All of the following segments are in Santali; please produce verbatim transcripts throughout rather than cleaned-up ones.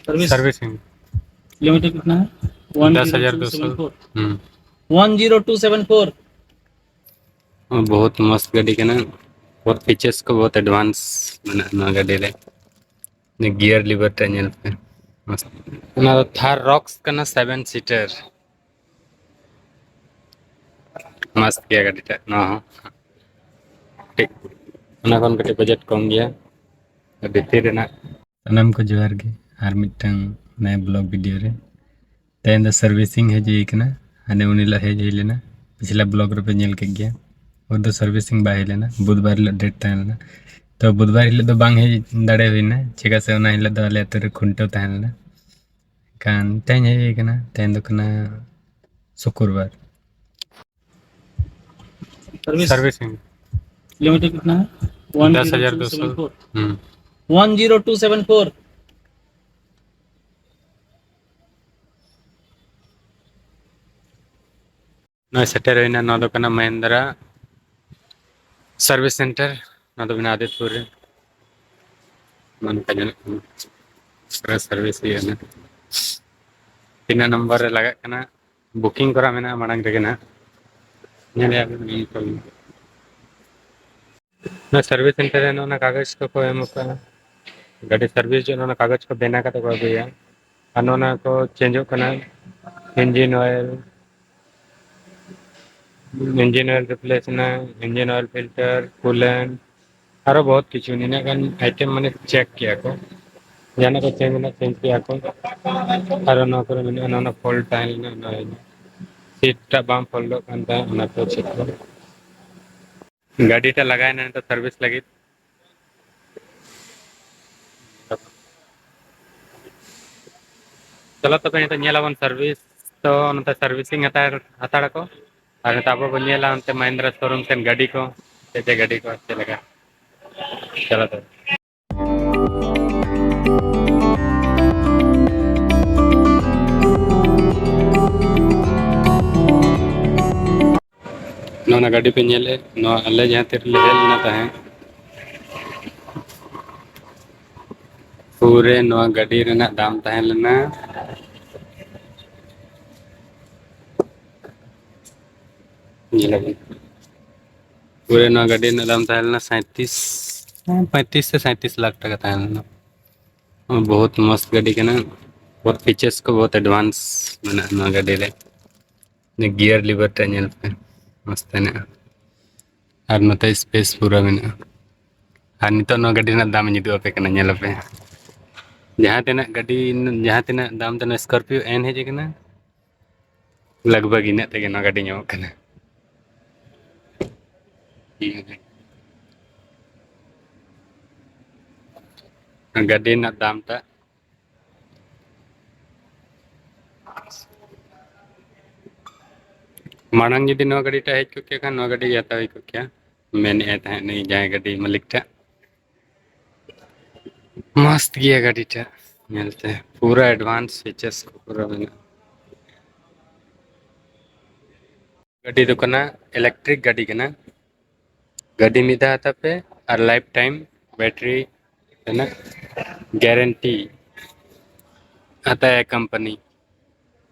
Service servicing. किलोमीटर कितना है? वन ᱫᱚᱥ ᱦᱟᱡᱟᱨ ᱫᱩᱥᱚ᱾ ᱦᱩᱸ। One zero two seven four. ᱵᱚᱦᱩᱛ ᱢᱚᱥᱛ ᱜᱟᱹᱰᱤ ᱠᱟᱱᱟ, ᱵᱚᱦᱩᱛ ᱯᱷᱤᱪᱟᱨᱥ ᱠᱚ ᱵᱚᱦᱩᱛ ᱮᱰᱵᱷᱟᱱᱥ ᱢᱮᱱᱟᱜᱼᱟ ᱱᱚᱣᱟ ᱜᱟᱹᱰᱤ ᱨᱮ᱾ ᱜᱤᱭᱟᱨ ᱞᱤᱵᱷᱟᱨ ᱴᱟᱜ ᱧᱮᱞ ᱯᱮ, ᱢᱚᱥᱛ᱾ ᱚᱱᱟ ᱫᱚ ᱛᱷᱟᱨ ᱨᱚᱠᱥ ᱠᱟᱱᱟ, ᱥᱮᱵᱷᱮᱱ ᱥᱤᱴᱟᱨ᱾ ᱢᱚᱥᱛ ᱜᱮᱭᱟ ᱜᱟᱹᱰᱤ ᱴᱟᱜ ᱱᱚᱣᱟ ᱦᱚᱸ᱾ ᱠᱟᱹᱴᱤᱡ ᱚᱱᱟ ᱠᱷᱚᱱ ᱠᱟᱹᱴᱤᱡ ᱵᱟᱡᱮᱴ ᱠᱚᱢ ᱜᱮᱭᱟ ᱵᱷᱤᱛᱤᱨ ᱨᱮᱱᱟᱜ᱾ ᱥᱟᱱᱟᱢ ᱠᱚ ᱡᱚᱦᱟᱨ ᱜᱮ᱾ ᱟᱨ ᱢᱤᱫᱴᱟᱝ ᱱᱟᱭᱟ ᱵᱞᱚᱜ ᱵᱷᱤᱰᱤᱭᱳ ᱨᱮ᱾ ᱛᱮᱦᱮᱧ ᱫᱚ ᱥᱟᱨᱵᱷᱤᱥᱤᱝ ᱦᱮᱡ ᱦᱩᱭ ᱠᱟᱱᱟ᱾ ᱦᱟᱱᱮ ᱩᱱ ᱦᱤᱞᱳᱜ ᱦᱮᱡ ᱦᱩᱭ ᱞᱮᱱᱟ, ᱯᱤᱪᱷᱞᱟ ᱵᱞᱚᱜ ᱨᱮᱯᱮ ᱧᱮᱞ ᱠᱮᱫ ᱜᱮᱭᱟ᱾ ᱩᱱ ᱫᱚ ᱥᱟᱨᱵᱷᱤᱥᱤᱝ ᱵᱟᱭ ᱦᱩᱭ ᱞᱮᱱᱟ, ᱵᱩᱫᱷᱵᱟᱨ ᱦᱤᱞᱳᱜ ᱰᱮᱴ ᱛᱟᱦᱮᱸ ᱞᱮᱱᱟ᱾ ᱛᱚ ᱵᱩᱫᱷᱵᱟᱨ ᱦᱤᱞᱳᱜ ᱫᱚ ᱵᱟᱝ ᱦᱮᱡ ᱫᱟᱲᱮ ᱦᱩᱭᱱᱟ, ᱪᱮᱫᱟᱜ ᱥᱮ ᱚᱱᱟ ᱦᱤᱞᱳᱜ ᱫᱚ ᱟᱞᱮ ᱟᱹᱛᱩ ᱨᱮ ᱠᱷᱩᱱᱴᱟᱹᱣ ᱛᱟᱦᱮᱸ ᱞᱮᱱᱟ᱾ ᱮᱱᱠᱷᱟᱱ ᱛᱮᱦᱮᱧ ᱦᱮᱡ ᱦᱩᱭ ᱠᱟᱱᱟ, ᱛᱮᱦᱮᱧ ᱫᱚ ᱠᱟᱱᱟ ᱥᱩᱠᱨᱵᱟᱨ᱾ Service servicing. किलोमीटर कितना है? One zero two seven four. ᱫᱚᱥ ᱦᱟᱡᱟᱨ ᱫᱩᱥᱚ। ᱦᱩᱸ। One zero two seven four. ᱱᱚᱜᱼᱚᱭ ᱥᱮᱴᱮᱨ ᱦᱩᱭᱱᱟ᱾ ᱱᱚᱣᱟ ᱫᱚ ᱠᱟᱱᱟ ᱢᱟᱦᱤᱱᱫᱨᱟ ᱥᱟᱨᱵᱷᱤᱥ ᱥᱮᱱᱴᱟᱨ᱾ ᱱᱚᱣᱟ ᱫᱚ ᱢᱮᱱᱟᱜᱼᱟ ᱟᱫᱤᱛᱯᱩᱨ ᱨᱮ᱾ ᱱᱚᱝᱠᱟ ᱧᱮᱞᱚᱜ ᱠᱟᱱᱟ, ᱯᱩᱨᱟᱹ ᱥᱟᱨᱵᱷᱤᱥ ᱦᱩᱭᱩᱜᱼᱟ ᱱᱟᱜ᱾ ᱛᱤᱱᱟᱹᱜ ᱱᱚᱢᱵᱚᱨ ᱨᱮ ᱞᱟᱜᱟᱜ ᱠᱟᱱᱟ, ᱵᱩᱠᱤᱝ ᱠᱚᱨᱟᱣ ᱢᱮᱱᱟᱜᱼᱟ ᱢᱟᱲᱟᱝ ᱨᱮᱜᱮ ᱱᱟᱜ᱾ ᱧᱮᱞᱮᱜᱼᱟ ᱵᱤᱱ ᱱᱤᱭᱟᱹ ᱠᱚ᱾ ᱱᱚᱣᱟ ᱥᱟᱨᱵᱷᱤᱥ ᱥᱮᱱᱴᱟᱨ ᱨᱮ ᱱᱚᱜᱼᱚ ᱱᱟ ᱠᱟᱜᱚᱡᱽ ᱠᱚᱠᱚ ᱮᱢ ᱠᱟᱜᱼᱟ᱾ ᱜᱟᱹᱰᱤ ᱥᱟᱨᱵᱷᱤᱥ ᱡᱚᱱ ᱚᱱᱟ ᱠᱟᱜᱚᱡᱽ ᱠᱚ ᱵᱮᱱᱟᱣ ᱠᱟᱛᱮ ᱠᱚ ᱟᱹᱜᱩᱭᱟ᱾ ᱟᱨ ᱱᱚᱜᱼᱚ ᱱᱟ ᱠᱚ ᱪᱮᱧᱡᱚᱜ ᱠᱟᱱᱟ, ᱤᱧᱡᱤᱱ ᱚᱭᱮᱞ, ᱤᱧᱡᱤᱱ ᱚᱭᱮᱞ ᱨᱤᱯᱞᱮᱥ ᱮᱱᱟ, ᱤᱧᱡᱤᱱ ᱚᱭᱮᱞ ᱯᱷᱤᱞᱴᱟᱨ, ᱠᱩᱞᱮᱱᱴ, ᱟᱨᱚ ᱵᱚᱦᱩᱛ ᱠᱤᱪᱷᱩ ᱱᱤᱱᱟᱹᱜ ᱜᱟᱱ ᱟᱭᱴᱮᱢ ᱢᱟᱱᱮ ᱪᱮᱠ ᱠᱮᱜᱼᱟ ᱠᱚ᱾ ᱡᱟᱦᱟᱱᱟᱜ ᱠᱚ ᱪᱮᱧᱡᱽ ᱨᱮᱱᱟᱜ ᱪᱮᱧᱡᱽ ᱠᱮᱜᱼᱟ ᱠᱚ᱾ ᱟᱨᱚ ᱱᱚᱣᱟ ᱠᱚᱨᱮ ᱢᱮᱱᱟᱜᱼᱟ, ᱱᱚᱣᱟ ᱯᱷᱚᱞᱴ ᱛᱟᱦᱮᱸ ᱞᱮᱱᱟ, ᱱᱚᱣᱟ ᱥᱤᱴ ᱴᱟᱜ ᱵᱟᱝ ᱯᱷᱚᱞᱰᱚᱜ ᱠᱟᱱ ᱛᱟᱦᱮᱸᱫ, ᱚᱱᱟ ᱠᱚ ᱪᱮᱠ ᱠᱚ᱾ ᱜᱟᱹᱰᱤ ᱴᱟᱜ ᱞᱟᱜᱟᱭᱮᱱᱟ ᱱᱤᱛᱚᱜ ᱥᱟᱨᱵᱷᱤᱥ ᱞᱟᱹᱜᱤᱫ᱾ ᱪᱚᱞᱚ ᱛᱚᱵᱮ ᱱᱤᱛᱚᱜ ᱧᱮᱞᱟᱵᱚᱱ ᱥᱟᱨᱵᱷᱤᱥ, ᱛᱚ ᱱᱚᱛᱮ ᱥᱟᱨᱵᱷᱤᱥᱤᱝ ᱦᱟᱛᱟᱲ, ᱦᱟᱛᱟᱲᱟᱠᱚ᱾ ᱟᱨ ᱱᱤᱛᱚᱜ ᱟᱵᱚ ᱵᱚᱱ ᱧᱮᱞᱟ ᱚᱱᱛᱮ ᱢᱟᱦᱤᱱᱫᱨᱟ ᱥᱳᱨᱩᱢ ᱥᱮᱱ ᱜᱟᱹᱰᱤ ᱠᱚ, ᱪᱮᱫ ᱪᱮᱫ ᱜᱟᱹᱰᱤ ᱠᱚ ᱪᱮᱫ ᱞᱮᱠᱟ᱾ ᱪᱚᱞᱚ ᱛᱚᱵᱮ᱾ ᱱᱚᱣᱟ ᱜᱟᱹᱰᱤ ᱯᱮ ᱧᱮᱞᱮᱫ, ᱱᱚᱣᱟ ᱟᱞᱮ ᱡᱟᱦᱟᱸ ᱛᱤ ᱨᱮᱞᱮ ᱦᱮᱡ ᱞᱮᱱᱟ ᱛᱟᱦᱮᱸᱫ, ᱯᱩᱨᱮ ᱱᱚᱣᱟ ᱜᱟᱹᱰᱤ ᱨᱮᱱᱟᱜ ᱫᱟᱢ ᱛᱟᱦᱮᱸ ᱞᱮᱱᱟ, ᱧᱮᱞᱟᱵᱚᱱ, ᱯᱩᱨᱮ ᱱᱚᱣᱟ ᱜᱟᱹᱰᱤ ᱨᱮᱱᱟᱜ ᱫᱟᱢ ᱛᱟᱦᱮᱸ ᱞᱮᱱᱟ ᱥᱟᱸᱭᱛᱨᱤᱥ, ᱦᱮᱸ, ᱯᱚᱸᱭᱛᱨᱤᱥ ᱥᱮ ᱥᱟᱸᱭᱛᱨᱤᱥ ᱞᱟᱠᱷ ᱴᱟᱠᱟ ᱛᱟᱦᱮᱸ ᱞᱮᱱᱟ᱾ ᱵᱚᱦᱩᱛ ᱢᱚᱥᱛ ᱜᱟᱹᱰᱤ ᱠᱟᱱᱟ, ᱵᱚᱦᱩᱛ ᱯᱷᱤᱪᱟᱨᱥ ᱠᱚ ᱵᱚᱦᱩᱛ ᱮᱰᱵᱷᱟᱱᱥ ᱢᱮᱱᱟᱜᱼᱟ ᱱᱚᱣᱟ ᱜᱟᱹᱰᱤ ᱨᱮ᱾ ᱜᱤᱭᱟᱨ ᱞᱤᱵᱷᱟᱨ ᱴᱟᱜ ᱧᱮᱞ ᱯᱮ, ᱢᱚᱥᱛ ᱦᱮᱱᱟᱜᱼᱟ᱾ ᱟᱨ ᱱᱚᱛᱮ ᱥᱯᱮᱥ ᱯᱩᱨᱟᱹ ᱢᱮᱱᱟᱜᱼᱟ᱾ ᱟᱨ ᱱᱤᱛᱚᱜ ᱱᱚᱣᱟ ᱜᱟᱹᱰᱤ ᱨᱮᱱᱟᱜ ᱫᱟᱢ ᱤᱧ ᱩᱫᱩᱜ ᱟᱯᱮ ᱠᱟᱱᱟ, ᱧᱮᱞ ᱟᱯᱮ᱾ ᱡᱟᱦᱟᱸ ᱛᱤᱱᱟᱹᱜ ᱜᱟᱹᱰᱤ, ᱡᱟᱦᱟᱸ ᱛᱤᱱᱟᱹᱜ ᱫᱟᱢ ᱛᱮ ᱱᱚᱣᱟ ᱥᱠᱚᱨᱯᱤᱭᱳ ᱮᱱ ᱦᱮᱡ ᱟᱠᱟᱱᱟ, ᱞᱟᱜᱽ ᱵᱷᱟᱜᱽ ᱤᱱᱟᱹᱜ ᱛᱮᱜᱮ ᱱᱚᱣᱟ ᱜᱟᱹᱰᱤ ᱧᱟᱢᱚᱜ ᱠᱟᱱᱟ᱾ ᱜᱟᱹᱰᱤ ᱨᱮᱱᱟᱜ ᱫᱟᱢ ᱴᱟᱜ᱾ ᱢᱟᱲᱟᱝ ᱡᱩᱫᱤ ᱱᱚᱣᱟ ᱜᱟᱹᱰᱤ ᱴᱟᱜ ᱦᱮᱡ ᱠᱚᱜ ᱠᱮᱭᱟ ᱠᱷᱟᱱ, ᱱᱚᱣᱟ ᱜᱟᱹᱰᱤ ᱜᱮ ᱦᱟᱛᱟᱣ ᱦᱩᱭ ᱠᱚᱜ ᱠᱮᱭᱟ, ᱢᱮᱱᱮᱫ ᱛᱟᱦᱮᱸᱫ ᱱᱩᱭ ᱡᱟᱦᱟᱸᱭ ᱜᱟᱹᱰᱤ ᱢᱟᱹᱞᱤᱠ ᱴᱟᱜ᱾ ᱢᱚᱥᱛ ᱜᱮᱭᱟ ᱜᱟᱹᱰᱤ ᱴᱟᱜ ᱧᱮᱞᱛᱮ, ᱯᱩᱨᱟᱹ ᱮᱰᱵᱷᱟᱱᱥ ᱯᱷᱤᱪᱟᱨᱥ ᱠᱚ ᱯᱩᱨᱟᱹ ᱢᱮᱱᱟᱜᱼᱟ᱾ ᱜᱟᱹᱰᱤ ᱫᱚ ᱠᱟᱱᱟ, ᱤᱞᱮᱠᱴᱨᱤᱠ ᱜᱟᱹᱰᱤ ᱠᱟᱱᱟ᱾ ᱜᱟᱹᱰᱤ ᱢᱤᱫ ᱫᱷᱟᱣ ᱦᱟᱛᱟᱣ ᱯᱮ ᱟᱨ ᱞᱟᱭᱤᱯᱷ ᱴᱟᱭᱤᱢ ᱵᱮᱴᱨᱤ ᱨᱮᱱᱟᱜ ᱜᱟᱨᱮᱱᱴᱤ ᱦᱟᱛᱟᱭᱟ ᱠᱳᱢᱯᱟᱱᱤ᱾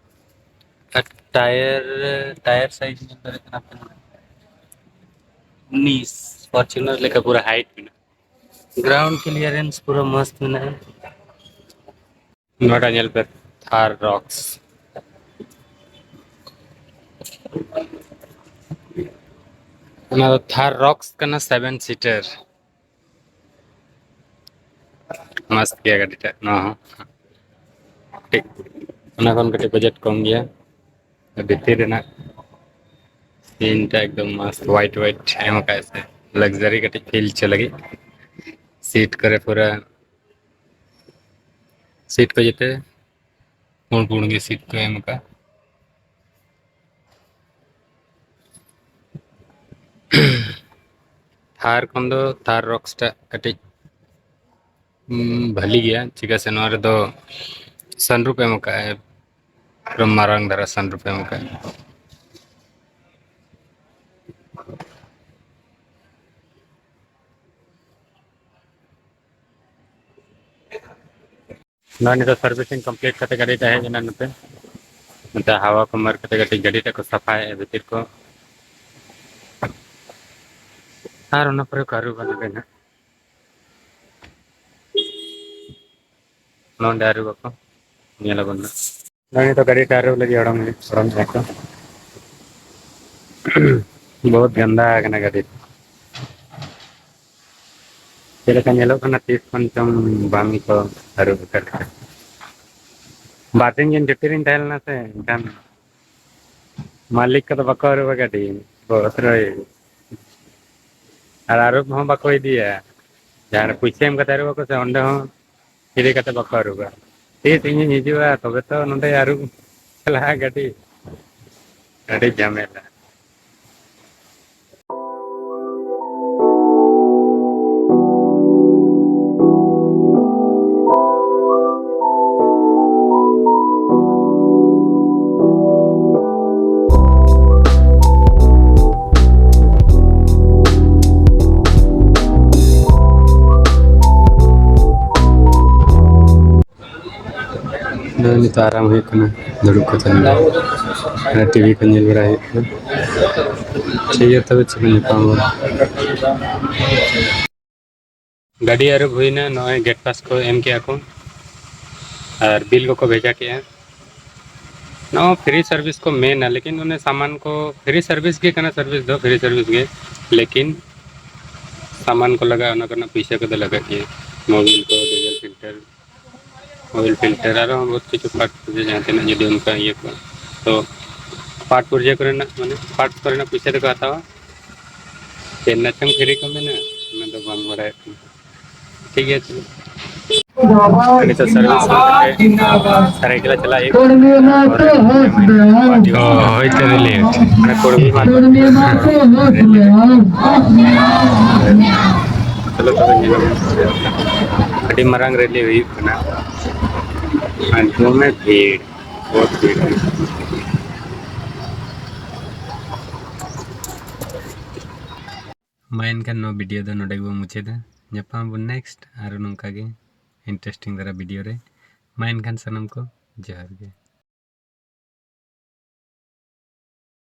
ᱟᱨ ᱴᱟᱭᱟᱨ, ᱴᱟᱭᱟᱨ ᱥᱟᱭᱤᱡ ᱧᱮᱞ ᱫᱟᱲᱮᱭᱟᱜ ᱠᱟᱱᱟ ᱯᱮ, ᱩᱱᱤᱥ, ᱯᱷᱚᱨᱪᱩᱱᱟᱨ ᱞᱮᱠᱟ ᱯᱩᱨᱟᱹ ᱦᱟᱭᱤᱴ ᱢᱮᱱᱟᱜᱼᱟ᱾ ᱜᱨᱟᱣᱩᱱᱰ ᱠᱞᱤᱭᱟᱨᱮᱱᱥ ᱯᱩᱨᱟᱹ ᱢᱚᱥᱛ ᱢᱮᱱᱟᱜᱼᱟ᱾ ᱱᱚᱰᱮ ᱧᱮᱞ ᱯᱮ, ᱛᱷᱟᱨ ᱨᱚᱠᱥ᱾ ᱚᱱᱟ ᱫᱚ ᱛᱷᱟᱨ ᱨᱚᱠᱥ ᱠᱟᱱᱟ, ᱥᱮᱵᱷᱮᱱ ᱥᱤᱴᱟᱨ᱾ ᱢᱚᱥᱛ ᱜᱮᱭᱟ ᱜᱟᱹᱰᱤ ᱴᱟᱜ ᱱᱚᱣᱟ ᱦᱚᱸ᱾ ᱠᱟᱹᱴᱤᱡ ᱚᱱᱟ ᱠᱷᱚᱱ ᱠᱟᱹᱴᱤᱡ ᱵᱟᱡᱮᱴ ᱠᱚᱢ ᱜᱮᱭᱟ᱾ ᱵᱷᱤᱛᱤᱨ ᱨᱮᱱᱟᱜ ᱥᱤᱱ ᱴᱟ ᱮᱠᱫᱚᱢ ᱢᱚᱥᱛ, ᱦᱚᱣᱟᱭᱤᱴ ᱦᱚᱣᱟᱭᱤᱴ ᱮᱢ ᱟᱠᱟᱫ ᱥᱮ, ᱞᱟᱠᱡᱟᱨᱤ ᱠᱟᱹᱴᱤᱡ ᱯᱷᱤᱞ ᱦᱚᱪᱚ ᱞᱟᱹᱜᱤᱫ᱾ ᱥᱤᱴ ᱠᱚᱨᱮ ᱯᱩᱨᱟᱹ ᱥᱤᱴ ᱠᱚ ᱡᱮᱛᱮ ᱯᱩᱸᱰ ᱯᱩᱸᱰ ᱜᱮ ᱥᱤᱴ ᱠᱚ ᱮᱢ ᱟᱠᱟᱫ᱾ ᱛᱷᱟᱨ ᱠᱷᱚᱱ ᱫᱚ ᱛᱷᱟᱨ ᱨᱚᱠᱥ ᱴᱟᱜ ᱠᱟᱹᱴᱤᱡ, ᱩᱸ, ᱵᱷᱟᱹᱞᱤ ᱜᱮᱭᱟ, ᱪᱮᱫᱟᱜ ᱥᱮ ᱱᱚᱣᱟ ᱨᱮᱫᱚ ᱥᱟᱱᱨᱩᱯ ᱮᱢ ᱟᱠᱟᱫ ᱟᱭ, ᱯᱩᱨᱟᱹ ᱢᱟᱨᱟᱝ ᱫᱷᱟᱨᱟ ᱥᱟᱱᱨᱩᱯ ᱮᱢ ᱟᱠᱟᱫ ᱟᱭ᱾ ᱱᱚᱜᱼᱚᱭ ᱱᱤᱛᱚᱜ servicing complete ᱠᱟᱛᱮ ᱜᱟᱹᱰᱤ ᱴᱟᱜ ᱦᱮᱡ ᱮᱱᱟ ᱱᱚᱛᱮ᱾ ᱱᱚᱛᱮ ᱦᱟᱣᱟ ᱠᱚ ᱢᱟᱨ ᱠᱟᱛᱮ ᱠᱟᱹᱴᱤᱡ ᱜᱟᱹᱰᱤ ᱴᱟᱜ ᱠᱚ ᱥᱟᱯᱷᱟᱭᱮᱫᱼᱟ ᱵᱷᱤᱛᱤᱨ ᱠᱚ᱾ ᱟᱨ ᱚᱱᱟ ᱯᱚᱨᱮ ᱠᱚ ᱟᱹᱨᱩᱵᱟ ᱱᱚᱰᱮ ᱱᱟᱦᱟᱜ᱾ ᱱᱚᱰᱮ ᱟᱹᱨᱩᱵ ᱟᱠᱚ, ᱧᱮᱞ ᱟᱵᱚᱱ ᱱᱟᱦᱟᱜ᱾ ᱱᱚᱜᱼᱚᱭ ᱱᱤᱛᱚᱜ ᱜᱟᱹᱰᱤ ᱴᱟᱭᱟᱨ ᱟᱹᱨᱩᱵ ᱞᱟᱹᱜᱤᱫ ᱚᱰᱚᱝ, ᱚᱰᱚᱝ ᱮᱫᱟ ᱠᱚ᱾ ᱵᱚᱦᱩᱛ ᱜᱟᱱᱫᱟ ᱟᱠᱟᱱᱟ ᱜᱟᱹᱰᱤ᱾ ᱪᱮᱫ ᱞᱮᱠᱟ ᱧᱮᱞᱚᱜ ᱠᱟᱱᱟ, ᱛᱤᱥ ᱠᱷᱚᱱ ᱪᱚᱝ ᱵᱟᱝ ᱠᱚ ᱟᱹᱨᱩᱵ ᱟᱠᱟᱫ ᱞᱮᱠᱟ᱾ ᱵᱟᱨ ᱫᱤᱱ ᱜᱟᱱ ᱪᱷᱩᱴᱤ ᱨᱤᱧ ᱛᱟᱦᱮᱸ ᱞᱮᱱᱟ ᱥᱮ, ᱮᱱᱠᱷᱟᱱ ᱢᱟᱹᱞᱤᱠ ᱠᱚᱫᱚ ᱵᱟᱠᱚ ᱟᱹᱨᱩᱵᱟ ᱜᱟᱹᱰᱤ, ᱵᱚᱦᱩᱛ ᱨᱚᱭ᱾ ᱟᱨ ᱟᱹᱨᱩᱵ ᱦᱚᱸ ᱵᱟᱠᱚ ᱤᱫᱤᱭᱟ, ᱡᱟᱦᱟᱸ ᱨᱮ ᱯᱩᱭᱥᱟᱹ ᱮᱢ ᱠᱟᱛᱮ ᱟᱹᱨᱩᱵ ᱟᱠᱚ ᱥᱮ, ᱚᱸᱰᱮ ᱦᱚᱸ ᱤᱫᱤ ᱠᱟᱛᱮ ᱵᱟᱠᱚ ᱟᱹᱨᱩᱵᱟ᱾ ᱛᱤᱥ ᱤᱧᱤᱧ ᱦᱤᱡᱩᱜᱼᱟ, ᱛᱚᱵᱮ ᱛᱚ ᱱᱚᱸᱰᱮ ᱟᱹᱨᱩᱵ ᱪᱟᱞᱟᱜᱼᱟ ᱜᱟᱹᱰᱤ᱾ ᱟᱹᱰᱤ ᱡᱷᱟᱢᱮᱞᱟ᱾ ᱱᱚᱜᱼᱚᱭ ᱱᱤᱛᱚᱜ ᱟᱨᱟᱢ ᱦᱩᱭᱩᱜ ᱠᱟᱱᱟ, ᱫᱩᱲᱩᱵ ᱠᱟᱛᱮ ᱱᱚᱰᱮ ᱴᱤᱵᱷᱤ ᱠᱚ ᱧᱮᱞ ᱵᱟᱲᱟ ᱦᱩᱭᱩᱜ ᱠᱟᱱᱟ᱾ ᱴᱷᱤᱠ ᱜᱮᱭᱟ, ᱛᱚᱵᱮ ᱪᱮᱫ ᱧᱟᱯᱟᱢ ᱟᱵᱚᱱ᱾ ᱜᱟᱹᱰᱤ ᱟᱹᱨᱩᱵ ᱦᱩᱭᱱᱟ, ᱱᱚᱜᱼᱚᱭ gate pass ᱠᱚ ᱮᱢ ᱠᱮᱜᱼᱟ ᱠᱚ, ᱟᱨ ᱵᱤᱞ ᱠᱚᱠᱚ ᱵᱷᱮᱡᱟ ᱠᱮᱜᱼᱟ᱾ ᱱᱚᱣᱟ free service ᱠᱚ ᱢᱮᱱᱟ, ᱞᱮᱠᱤᱱ ᱚᱱᱮ ᱥᱟᱢᱟᱱ ᱠᱚ, free service ᱜᱮ ᱠᱟᱱᱟ, service ᱫᱚ free service ᱜᱮ, ᱞᱮᱠᱤᱱ ᱥᱟᱢᱟᱱ ᱠᱚ ᱞᱟᱜᱟᱜᱼᱟ, ᱚᱱᱟ ᱠᱚᱨᱮᱱᱟᱜ ᱯᱩᱭᱥᱟᱹ ᱠᱚᱫᱚ ᱞᱟᱜᱟᱜ ᱜᱮᱭᱟ᱾ ᱢᱳᱵᱤᱞ ᱠᱚ, ᱰᱤᱡᱮᱞ ᱯᱷᱤᱞᱴᱟᱨ, ᱚᱭᱮᱞ ᱯᱷᱤᱞᱴᱟᱨ, ᱟᱨᱚ ᱵᱚᱦᱩᱛ ᱠᱤᱪᱷᱩ ᱯᱟᱨᱴ ᱯᱩᱨᱡᱟᱹ ᱡᱟᱦᱟᱸ ᱛᱤᱱᱟᱹᱜ ᱡᱩᱫᱤ ᱚᱱᱠᱟ ᱤᱭᱟᱹ ᱠᱚ, ᱛᱚ ᱯᱟᱨᱴ ᱯᱩᱨᱡᱟᱹ ᱠᱚᱨᱮᱱᱟᱜ, ᱢᱟᱱᱮ ᱯᱟᱨᱴ ᱠᱚᱨᱮᱱᱟᱜ ᱯᱩᱭᱥᱟᱹ ᱫᱚᱠᱚ ᱦᱟᱛᱟᱣᱟ᱾ ᱪᱮᱫ ᱨᱮᱱᱟᱜ ᱪᱚᱝ free ᱠᱚ ᱢᱮᱱᱟ, ᱚᱱᱟ ᱫᱚ ᱵᱟᱝ ᱵᱟᱲᱟᱭᱚᱜ ᱠᱟᱱᱟ᱾ ᱴᱷᱤᱠ ᱜᱮᱭᱟ, ᱪᱚᱞᱚ᱾ ᱱᱤᱛᱚᱜ service ᱠᱟᱛᱮ ᱥᱟᱨᱟᱭᱠᱮᱞᱟ ᱪᱟᱞᱟᱜ ᱦᱩᱭᱩᱜ ᱠᱟᱱᱟ᱾ ᱚ, ᱦᱳᱭ, ᱛᱚ ᱨᱤᱞᱤᱯᱷ᱾ ᱢᱟᱱᱮ ᱠᱩᱲᱢᱤ ᱢᱟᱨᱠᱮᱴ᱾ ᱪᱚᱞᱚ ᱛᱚᱵᱮ ᱧᱮᱞ ᱟᱵᱚᱱ᱾ ᱟᱹᱰᱤ ᱢᱟᱨᱟᱝ ᱨᱮᱞᱤ ᱦᱩᱭᱩᱜ ᱠᱟᱱᱟ᱾ ᱟᱨ ᱫᱚᱢᱮ ᱵᱷᱤᱲ, ᱵᱚᱦᱩᱛ ᱵᱷᱤᱲ᱾ ᱢᱟ ᱮᱱᱠᱷᱟᱱ ᱱᱚᱣᱟ video ᱫᱚ ᱱᱚᱰᱮ ᱜᱮᱵᱚᱱ ᱢᱩᱪᱟᱹᱫᱟ᱾ ᱧᱟᱯᱟᱢ ᱟᱵᱚᱱ next ᱟᱨᱚ ᱱᱚᱝᱠᱟ ᱜᱮ interesting ᱫᱷᱟᱨᱟ video ᱨᱮ᱾ ᱢᱟ ᱮᱱᱠᱷᱟᱱ ᱥᱟᱱᱟᱢ ᱠᱚ ᱡᱚᱦᱟᱨ ᱜᱮ᱾